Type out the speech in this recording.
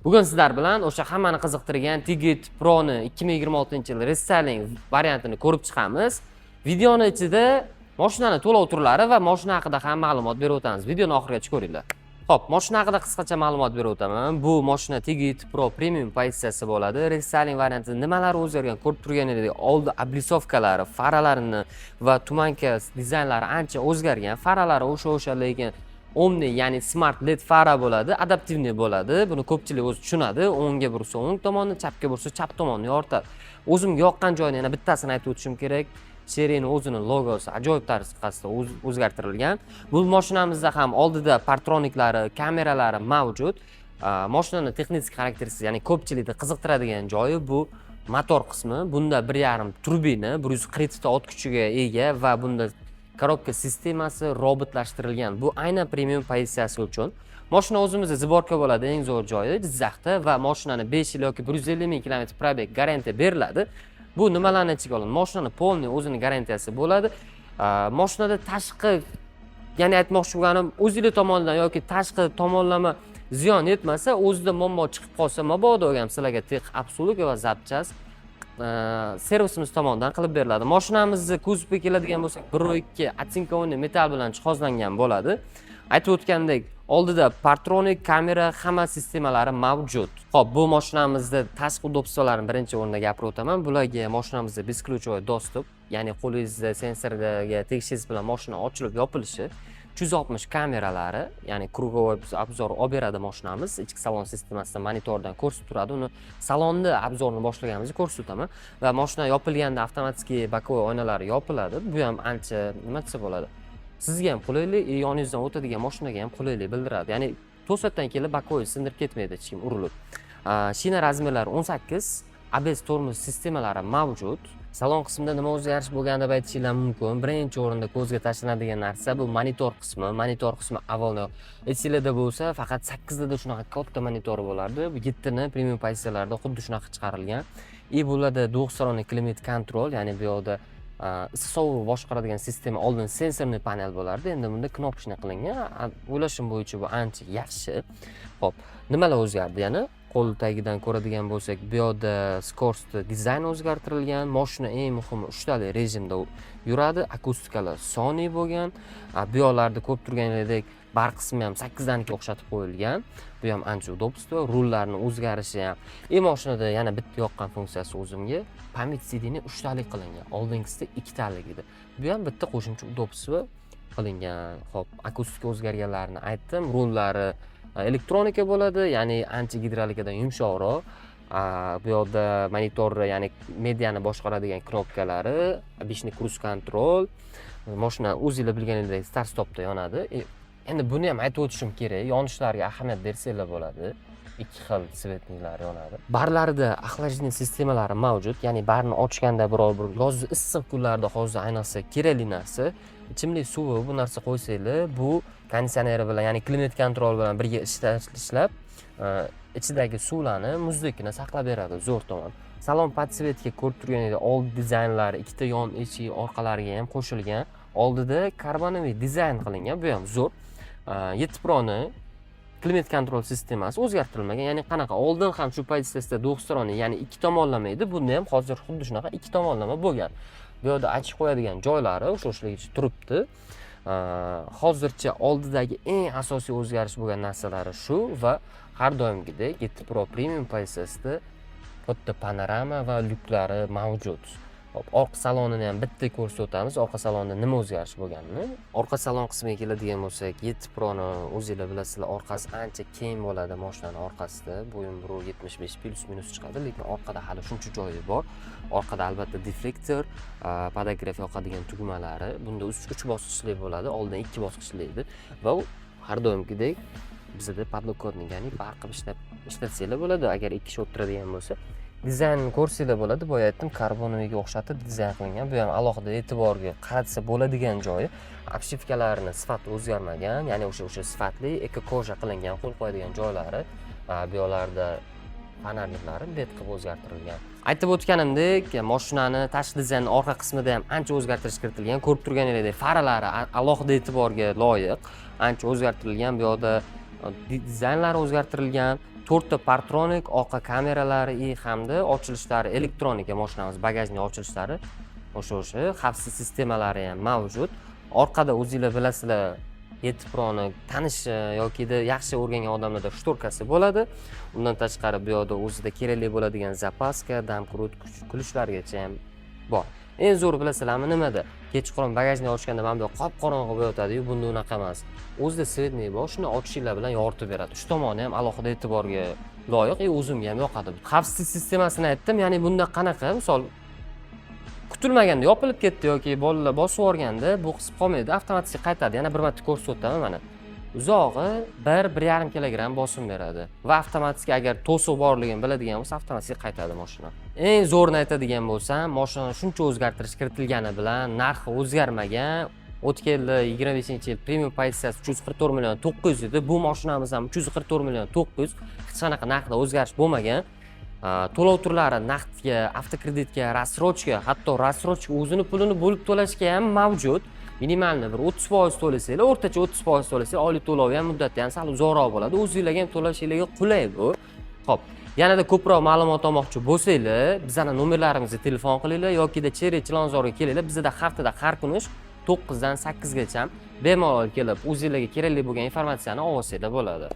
Bugun sizlar bilan o'sha hammani qiziqtirgan Tiggo 7 Pro'ni 2026-yil restyling variantini ko'rib chiqamiz. Videoni ichida mashinani to'lov turlari va mashina haqida ham ma'lumot berib o'tamiz. Videoni oxirigacha ko'ringlar. Xo'p, mashina haqida qisqacha ma'lumot berib o'taman. Bu mashina Tiggo 7 Pro Premium pozitsiyasi bo'ladi. Restyling variantida nimalar o'zgargan, ko'rib turganingizdek, oldi облицовка lari, faralarini va туманка dizaynlari ancha o'zgargan. Faralari o'sha, lekin Omni, ya'ni smart LED fara bo'ladi, адаптивный bo'ladi. Buni ko'pchilik o'zi tushunadi. O'ngga bursa o'ng tomonni, chapga bursa chap tomonni yoritadi. O'zimga yoqqan joyini yana bittasini aytib o'tishim kerak. Cheryni o'zini logosi ajoyib tarzda o'zgartirilgan. Bu mashinamizda ham oldida partroniklari, kameralari mavjud. Mashinani texnik xarakteristikasi, ya'ni ko'pchilikni qiziqtiradigan joyi bu motor qismi. Bunda 1,5 turbina, 147 ta ot kuchiga ega va bunda коробка sistemasi robotlashtirilgan. Bu aynan premium pozitsiyasi uchun. Mashina o'zimizda сборка bo'ladi, eng zo'r joyi Jizzaxda, va mashinani 5 yil yoki 150 ming kilometr пробег garantiya beriladi. Bu nimalarni ichiga oladi? Mashinani полный o'zini garantiyasi bo'ladi. Mashinada tashqi, ya'ni aytmoqchi bo'lganim, o'zinglar tomonidan yoki tashqi tomonlama ziyon yetmasa, o'zida muammo chiqib qolsa, mabodo ham sizlarga техобслуга va запчасть servisimiz tomonidan qilib beriladi. Mashinamizni kuzovga keladigan bo'lsak, 1,2 оцинкованный metall bilan jihozlangan bo'ladi. Aytib o'tgandek, oldida partronik, kamera, hamma sistemalari mavjud. Xo'p, bu mashinamizda tashqi удобство larini birinchi o'rinda gapirib o'taman. Bularga mashinamizda бесключевой доступ, ya'ni qo'lingizda sensorga tegishingiz bilan mashina ochilib yopilishi, 360 kameralari, ya'ni круговой обзор olib beradi mashinamiz. Ichki salon sistemasida monitordan ko'rsatib turadi. Uni salonni обзор ni boshlaganimizda ko'rsataman va mashina yopilganda avtomatik боковой oynalari yopiladi. Bu ham ancha, nima desa bo'ladi, sizga ham qulaylik, и yoningizdan o'tadigan mashinaga ham qulaylik bildiradi, ya'ni to'satdan kelib боковой sindirib ketmaydi hech kim urilib. Shina размер lari 18, ABS tormoz sistemalari mavjud. Salon qismida nima o'zgarish bo'lgan deb aytishinglar mumkin. Birinchi o'rinda ko'zga tashlanadigan narsa bu monitor qismi. Monitor qismi avvalroq, esinglarda bo'lsa, faqat 8tada shunaqa katta monitor bo'lardi. Bu 7ni premium pozitsiyalarda xuddi shunaqa chiqarilgan. И bularda двухсторонний климат-контроль, ya'ni bu yoqda issiq sovuq boshqaradigan sistema. Oldin сенсорный panel bo'lardi, endi bunda кнопочный qilingan. O'ylashim bo'yicha, bu ancha yaxshi. Xo'p, nimalar o'zgardi yana? Qo'l tagidan ko'radigan bo'lsak, bu yoqda скорость dizayn o'zgartirilgan. Moshina, eng muhimi, uchtali rejimda yuradi. Akustikalar Sony bo'lgan. Bu yoqlarda ko'rib turganingizdek, bar qismi ham 8danikiga o'xshatib qo'yilgan. Bu ham ancha удобство. Rullarni o'zgarishi ham. И moshinada yana bitta yoqqan funksiyasi o'zimga, память сиденья uchtalik qilingan, oldingisida ikkitalik edi. Bu ham bitta qo'shimcha удобство qilingan. Xo'p, akustika o'zgarganlarini aytdim. Rullari elektronika bo'ladi, ya'ni ancha gidrolikadan yumshoqroq. Bu yoqda monitorni, ya'ni mediani boshqaradigan knopkalari, обычный круиз контроль. Moshina, o'zinglar bilganingizdek, start stopda yonadi. Endi buni ham aytib o'tishim kerak, yonishlariga ahamiyat bersanglar bo'ladi, ikki xil цветный lar yonadi. Barlarida охлаждение sistemalari mavjud, ya'ni barni ochganda biror bir yozgi issiq kunlarda, hozir ayniqsa kerakli narsa, ichimlik suvi, bu narsa qo'ysanglar, bu konditsioneri bilan, ya'ni климат-контроль bilan birga ishlab, ichidagi suvlarni muzdekgina saqlab beradi. Zo'r tomon, salon подсветка. Ko'rib turganingizdek, old dizaynlari, ikkita yon eshik orqalariga ham qo'shilgan, oldida карбоновый dizayn qilingan, bu ham zo'r. 7 Proni климат-контроль sistemasi o'zgartirilmagan, ya'ni qanaqa oldin ham shu pozitsiyasida двухсторонний, ya'ni ikki tomonlama edi, bunda ham hozir xuddi shunaqa ikki tomonlama bo'lgan. Bu yoqda ochib qo'yadigan joylari o'sha o'shaligicha turibdi. Hozircha oldidagi eng asosiy o'zgarish bo'lgan narsalari shu va har doimgidek 7 Pro Premium pozitsiyasida katta panorama va lyuklari mavjud. Xo'p, orqa salonini ham bitta ko'rsatib o'tamiz, orqa salonda nima o'zgarish bo'lganini. Orqa salon qismiga keladigan bo'lsak, 7 Proni o'zinglar bilasizlar, orqasi ancha keng bo'ladi mashinani orqasida. Bo'yim 1,75 плюс-минус chiqadi, lekin orqada hali shuncha joyi bor. Orqada albatta deflektor, подогрев yoqadigan tugmalari. Bunda 3 bosqichli bo'ladi, oldin 2 bosqichli edi va u har doimgidek bizada подлокотник, ya'ni bar qilib ishlatsanglar bo'ladi, agar ikki kishi o'tiradigan bo'lsa. Dizaynini ko'rsanglar bo'ladi. Boya aytdim, карбоновый ga o'xshatib dizayn qilingan. Bu ham alohida e'tiborga qaratsa bo'ladigan joyi. Обшивка larini sifati o'zgarmagan, ya'ni o'sha sifatli эко кожа qilingan qo'l qo'yadigan joylari. Bu yoqlarda фонарник lari led qilib o'zgartirilgan. Aytib o'tganimdek, mashinani tashqi dizayn orqa qismida ham ancha o'zgartirish kiritilgan. Ko'rib turganingizdek, faralari alohida e'tiborga loyiq, ancha o'zgartirilgan. Bu yoqda Dizaynlari o'zgartirilgan, to'rtta парктроник, orqa kameralari и hamda ochilishlari elektronika, mashinamiz багажник ochilishlari o'sha xavfsiz sistemalari ham mavjud. Orqada, o'zinglar bilasizlar, 7 Proni tanishi yokida yaxshi o'rgangan odamlarda шторка si bo'ladi. Undan tashqari, bu yoqda o'zida kerakli bo'ladigan запаска, домкрат, ключ largacha ham bor. Eng zo'ri bilasizlarmi nimada? Kechqurun багажник ochganda mana bu yoq qop qorong'i bo'lib yotadiyu, bunda unaqa emas. O'zida светник bor, shuni ochishinglar bilan yoritib beradi. Shu tomoni ham alohida e'tiborga loyiq и o'zimga ham yoqadi. Xavfsizlik sistemasini aytdim, ya'ni bunda qanaqa, misol, kutilmaganda yopilib ketdi yoki bolalar bosib yuborganda, bu qisib qolmaydi, avtomatik qaytadi. Yana bir marta ko'rsatib o'taman, mana. Uzog'i 1-1,5 kilogramm bosim beradi va avtomatik, agar to'siq borligini biladigan bo'lsa, avtomatik qaytadi mashina. Eng zo'rini aytadigan bo'lsam, mashinani shuncha o'zgartirish kiritilgani bilan narxi o'zgarmagan. O'tgan yili, 25-yil premium pozitsiyasi 344 million 900 edi. Bu mashinamiz ham 344 million 900, hech qanaqa narxda o'zgarish bo'lmagan. To'lov turlari naqdga, avtokreditga, рассрочка, hatto рассрочка o'zini pulini bo'lib to'lashga ham mavjud. Минимальный bir 30% to'lasanglar, o'rtacha 30% to'lasanglar, oylik to'lovi ham, muddati ham sal uzoqroq bo'ladi. O'zinglarga ham to'lashinglarga qulay bu. Xo'p, yanada ko'proq ma'lumot olmoqchi bo'lsanglar, bizani nomerlarimizga telefon qilinglar yokida Cherry Chilonzorga kelinglar. Bizada haftada har kuni ish 9 dan 8 gacha, bemalol kelib o'zinglarga kerakli bo'lgan informatsiyani olsanglar bo'ladi.